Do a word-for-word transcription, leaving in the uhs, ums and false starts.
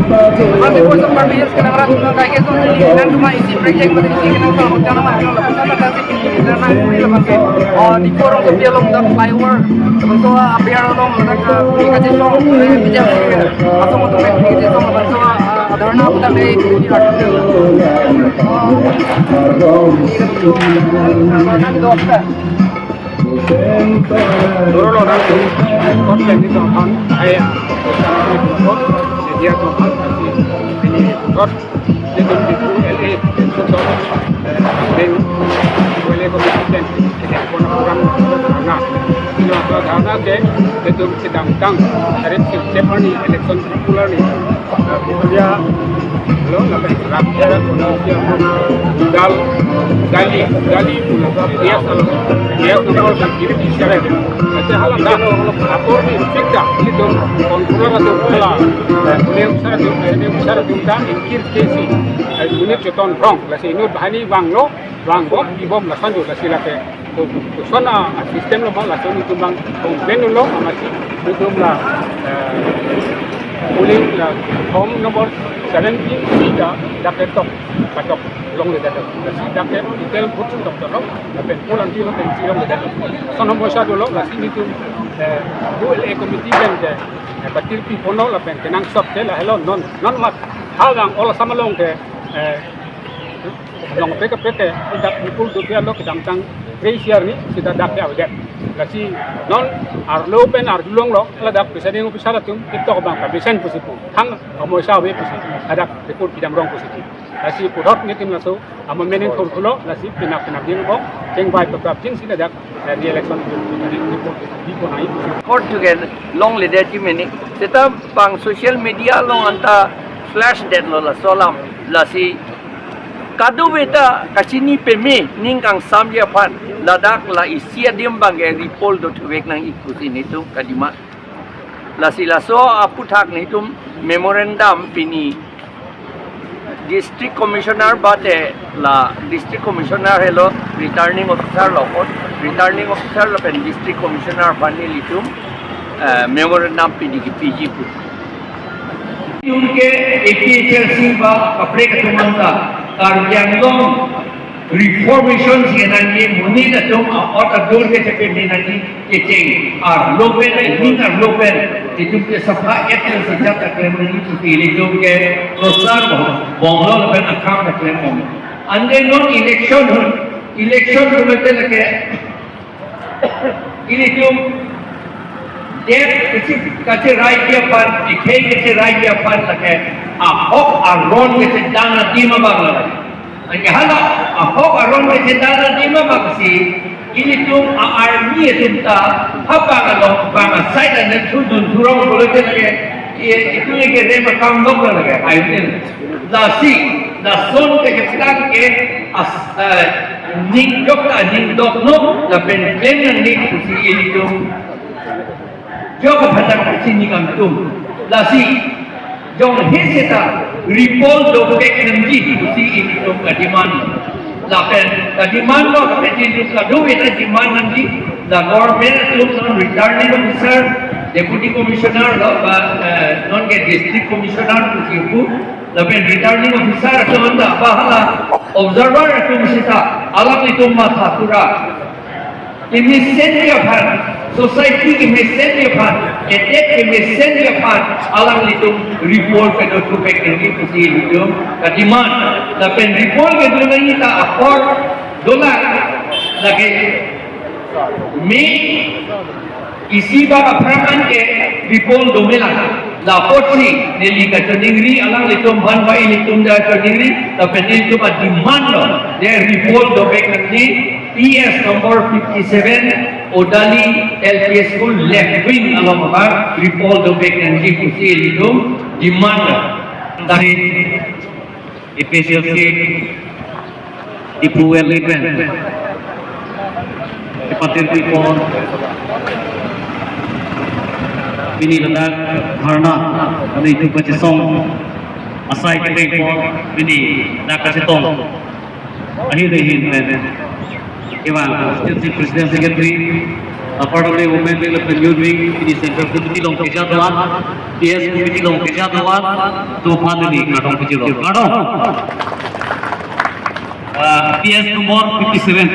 Masi kosong permissions kenang rat nang kaike so nang cuma isi project pada isi kenang so jana mah jana mah jana mah jana mah jana mah. Oh, di korong kopi along dak flyover. Laso abiar along dak ke kachisong, eh, bijak, eh, asong untuk kachisong, laso, ah, adharna buta dei di art. Doro lo dak, kon yang di tongkang, ai, dia tongkang, ini, kot, dia tongkang, L A, eh, L A committee, eh, kona program, na, ino apa dana ke, dia tongkang, sedang tang, dari si, election popular ni, Pulia, lo, lapen rak era kono sia kono dal, gali, gali pula dia sal, dia kono sal kiri di seret. Ase hala dano apor ni fikta itu kontrol atau pula, pulia besar itu, ini besar itu kan kir kesi, ini ceton rong, lasi ini bahani bang lo, bang bom, ibom lasan jo lasi lake. Ko, ko sona a system lo bang lason itu bang complain lo amasi itu la, eh, polling la form number seventeen sida dak ketok katok longle dak. Lasi dak ke detail booth tok tok lapen poll anti lo pensi longle dak. Son nomor satu lo lasi itu, eh, L A committee pen ke, eh, patir pi pono lapen kenangsot ke lahelo non non mat hal bang ol sama long ke, eh, Long peke peke dak Bipul Dutya lo kedamtang Gracier ni sida dak ya udah. Lasi non arlo pen arjulong lo ladak presiding officer atum ketok bang kabisen pusi pu. Hang amo sa we pusi hadak report pidam rong pusi pu. Lasi pudot ni tim laso amo mening thurthulo lasi pinak pinak din ko chengbai peprap din sida dak, eh, di election report di ko nai. Court to get long le de ti meni. Seta bang social media long anta flash det lo laso alam lasi kadokave ta kachini peme ning kangsamji aphan ladak la isi adim bang ke repoll dothuvek nangji pusi netum kadima. Lasi laso aphuthak netum memorandum pini District Commissioner bate la District Commissioner helo returning officer lo apot returning officer lapen District Commissioner aphan nelitum, eh, memorandum pidi kipiji pu. Unke A P H L C ba kaprek atum anta Karbi Anglong reformation si nangji monit atum a-ot adur ke chepe nangji kecheng arlo pen, ning arlo pen, itum ke sapha et pen sejak aklem nangji pusi ilitum ke prosar bom, bomlo lapen akam aklem bom. Ante non election hon, election hon ante lake ilitum det kachi, kachirai aphan, dikhei kachirai aphan lake ahok aron kachedan adim abang lake. Anke hala ahok aron kachedan adim abang si ilitum a-army atum ta ha bang along bang aside anat thudun thurong pulote lake, i-, itum ke rem akam lok lake. Ai, lasi lason kekeplang ke as, eh, ning jok ta ning dok no lapen klem nangji pusi ilitum jok aphan ta kachini kangtum. Lasi jong he seta repoll dovek nangji pusi ilitum kademand. Lapen kademand lo lapen ilitum kadokave ta demand nangji, la government atum non returning officer, deputy commissioner lo ba, eh, non ke district commissioner pusi pu, lapen returning officer atum anta ba hala observer atum seta alanglitum matha pura kemesenji aphan, society kemesenji aphan, attack kemesenji aphan alanglitum repoll kedo thuvek nangji pusi ilitum kademand. Lapen repoll kedo nangji ta apor dolang lake me isi bak aphrang an ke repoll domelang. La apotsi neli kachoningri alanglitum aphan ba ilitum ta choningri lapen ilitum ademand lo, de repoll dovek nangji P S number fifty-seven Odali L P School left wing along abang repoll dovek nangji pusi ilitum demand lo. Dari A P H L C Diphu L A pen kepatir pi apor pini ladak dharna, pini itum kachisong asai kepeng apor pini dak kachetong ahin ahin pen kevang Constituency President, Secretary, Apar Women Wing lapen Youth Wing, pini Central Committee along keja do-an, P S Committee along keja do-an, to aphan neli kardom pajirlo. Kardom. Ah, P S number fifty-seven.